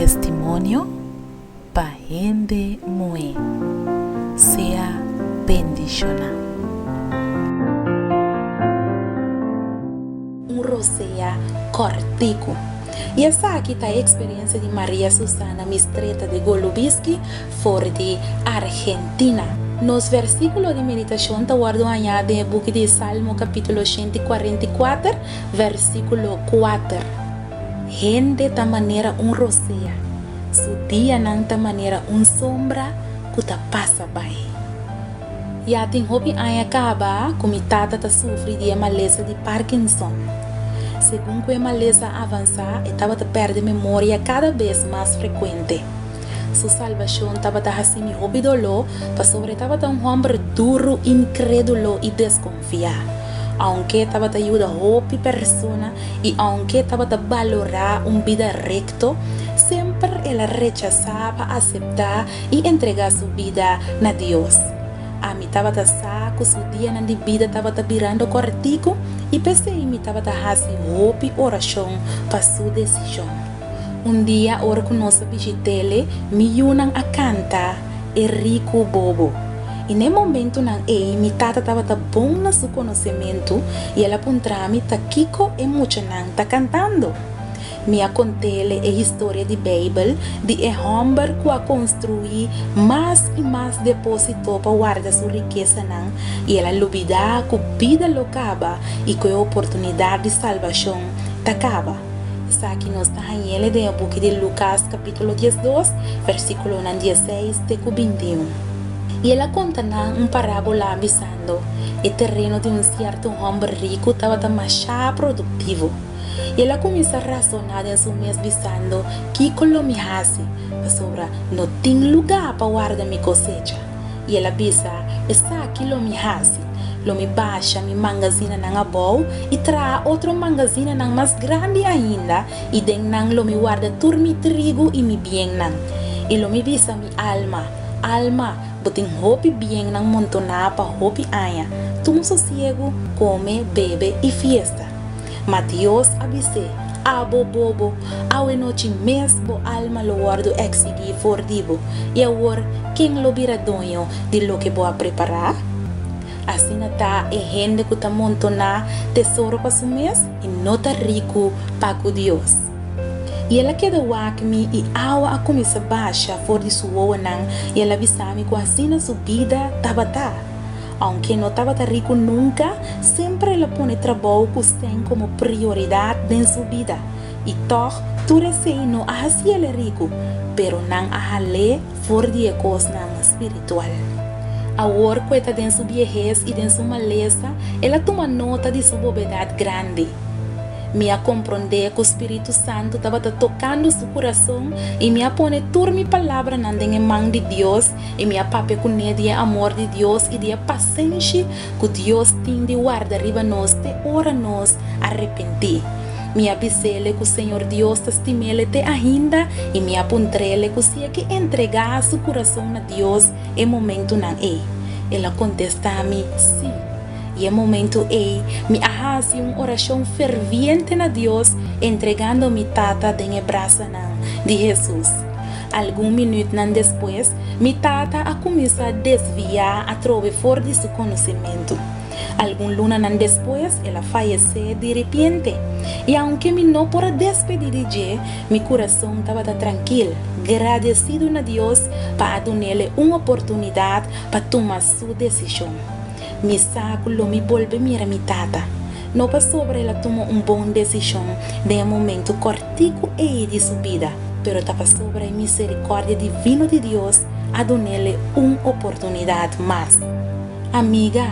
Testimonio pa hende muhé. Sea bendishoná. Un rosea kòrtiku. I esaki ta e eksperensia di Maria Susana Mistretta de Golubiski for di Argentina. Nos versíkulo di meditashon ta wòrdu hañá den e buki di Salmo kapítulo 144, versíkulo kuater. Hende ta manera un rosea, su dianan ta manera un sombra ku ta pasa bai. Ya tin hopi aña kaba ku mi tata ta sufri di e malesa di Parkinson. Segun ku e malesa a avansá, e tabata pèrdè memoria kada bes mas frekuente. Su salbashon tabata hasi mi hopi doló pasobra e tabata un hòmber duru, inkrédulo i deskonfiá. Ounke e tabata yuda hopi persona i ounke e tabata balorá un bida rekto, semper el a rechasá pa aseptá i entregá su bida na Dios. Ami tabata sa ku su dianan di bida tabata birando kòrtiku i p'esei mi tabata hasi hopi orashon pa su desishon. Un dia ora ku nos a bishit'ele, mi yunan a kanta E Riku Bobo. I n'e momentunan ei mi tata tabata bon na su konosementu i el a puntra mi ta kiko e muchanan ta kantando. Mi a kont'ele e historia di Beibel di e hòmber ku a konstruí mas i mas depósito pa warda su rikesanan i el a lubidá ku bida lo kaba i ku e oportunidat di salbashon ta kaba. Esaki nos ta hañ'ele den e buki di Lukas kapítulo 12, versíkulonan 16 te ku 21. I el a konta nan un parábola bisando, E tereno di un sierto hòmber riku tabata mashá produktivo. I el a kuminsá rasoná den su mes bisando, Kiko lo mi hasi, pasobra no tin lugá pa warda mi kosecha? I el a bisa, Esaki lo mi hasi, Lo mi basha mi mangazinanan abou i traha otro mangazinanan mas grandi ainda, i den nan lo mi warda tur mi trigu i mi biennan. I lo mi bisa mi alma, Alma, bo tin hopi biennan montoná pa hopi aña. Tuma sosiegu, kome, bebe i fiesta. Ma Dios a bis'é, Abo bobo, awe nochi mes bo alma lo wòrdu eksigí for di bo, i awor ken lo bira doño di loke bo a prepará? Asina ta e hende ku ta montoná tesoro pa su mes i no ta riku pa ku Dios. I el a keda wak mi i awa a kuminsá basha for di su wowonan i el a bisa mi ku asina su bida tabata. Aunke no tabata riku nunka, semper el a pone trabou ku sèn komo prioridat den su bida. I tòg, tur esei no a hasi el riku, pero nan a hal'é for di e kosnan spiritual. Awor ku e ta den su biehes i den su malesa, el a tuma nota di su bobedat grandi. Mi a komprondé ku spiritu santu tabata tokando su kurason i mi a pone tur mi palabranan den e man di Dios I mi a papia kuné di e amor di Dios i di e pasenshi ku Dios tin di warda riba nos te ora nos arepentí. Mi a bis'ele ku Señor Dios ta stim'ele te ainda i mi a puntr'ele ku si e ke entregá su kurason na Dios e momentunan ei. El a kontestá mi, Sí. I e momentu ei mi a hasi un orashon ferviente na Dios entregando mi tata den e brasanan di Hesus. Algun minütnan despues, mi tata a kuminsá desviá atrobe for di su konosementu. Algun lunanan despues, el a fayesé diripiente. I aunke mi no por a despedí di dje, mi kurason tabata trankil, gradesidu na Dios pa a dun'ele un oportunidat pa tuma su desishon. Mi sa ku lo mi bolbe mira mi tata. No pasobra el a tuma un bon desishon den e momentu kòrtiku ei di su bida, pero ta pasobra e miserikòrdia divino di Dios a dun'ele un oportunidat mas. Amiga,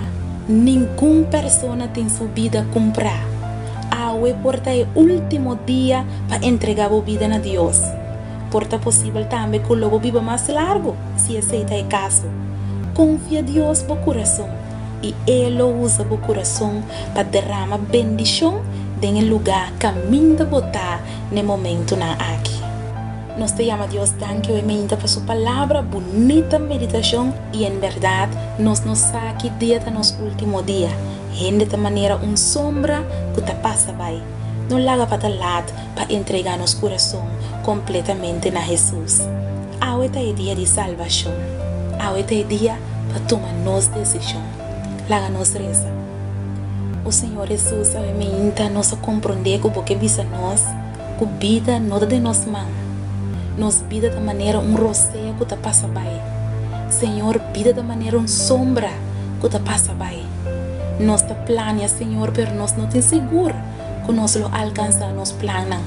ningun persona tin su bida kumprá. Awe por ta e último dia pa entregá bo bida na Dios. Por ta posibel tambe ku lo bo biba mas largu, si esei ta e kaso. Konfia Dios bo kurason, i E lo usa bo kurason pa derama bendishon den e lugá kaminda bo ta n'e momentunan aki. Nos ta yama Dios danki oe meinta pa su Palabra, bunita meditashon, i en bèrdat nos no sa ki dia ta nos último dia. Hende ta manera un sombra ku ta pasa bai. No laga pa ta lat pa entregá nos kurason kompletamente na Hesus. Awe ta e dia di salbashon. Awe ta e dia pa tuma nos desishon. Laga nos resa. O Señor Hesus, awe meinta nos a komprondé ku Bo ke bisa nos ku bida no ta den nos man. Nos bida ta manera un rosea ku ta pasa bai. Señor, bida ta manera un sombra ku ta pasa bai. Nos ta plania, Señor, pero nos no tin sigur ku nos lo alkansá nos plannan.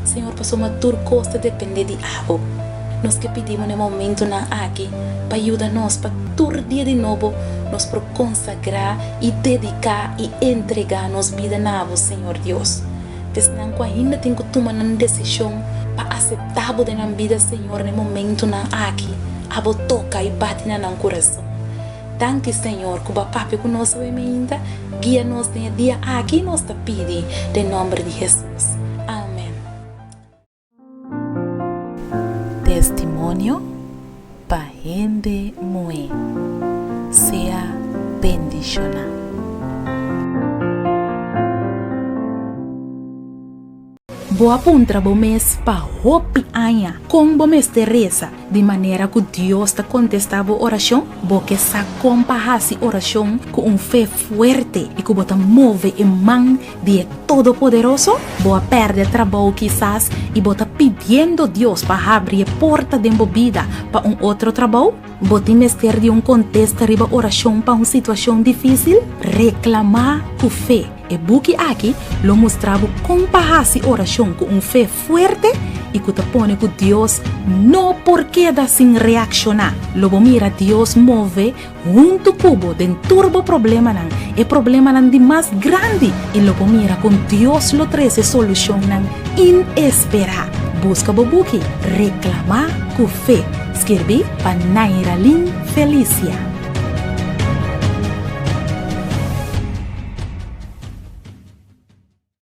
Señor, pasobra tur kos ta dependé di abo. Nos ke pidi bo na e momentunan aki pa yuda nos pa tur dia di nobo nos por konsagrá i dediká i entregá nos bida na abo, Señor Dios. Esnan ku ainda tin ku tuma nan desishon pa aseptá bo den nan bida, Señor, na e momentunan aki, abo toka i bati na nan kurason. Danki, Señor, ku bo a papia ku nos awe mainta. Guia nos den e dia aki, nos ta pidi den nomber di Hesus. Amen. Testimonio pa hende muhé. Sea bendishoná. Bo a puntra bo mes pa hopi aña kon bo mester resa di manera ku Dios ta kontestá bo orashon? Bo ke sa kon pa hasi orashon ku un fe fuerte i ku bo ta move e man di e Todopoderoso? Bo a pèrdè trabou kisas i bo ta pidiendo Dios pa habri e porta den bo bida pa un otro trabou? Bo tin mester di un kontesta riba orashon pa un situashon difísil? Reklamá ku fe! E buki aki lo mustra bo kon pa hasi orashon ku un fe fuerte i ku ta pone ku Dios no por keda sin reakshoná. Lo bo mira Dios move huntu ku bo den tur bo problemanan, e problemanan di mas grandi, i lo bo mira kon Dios lo trese solushonnan inesperá. Buska bo buki Reklamá ku Fe, skirbí pa Nairalyn Felicia.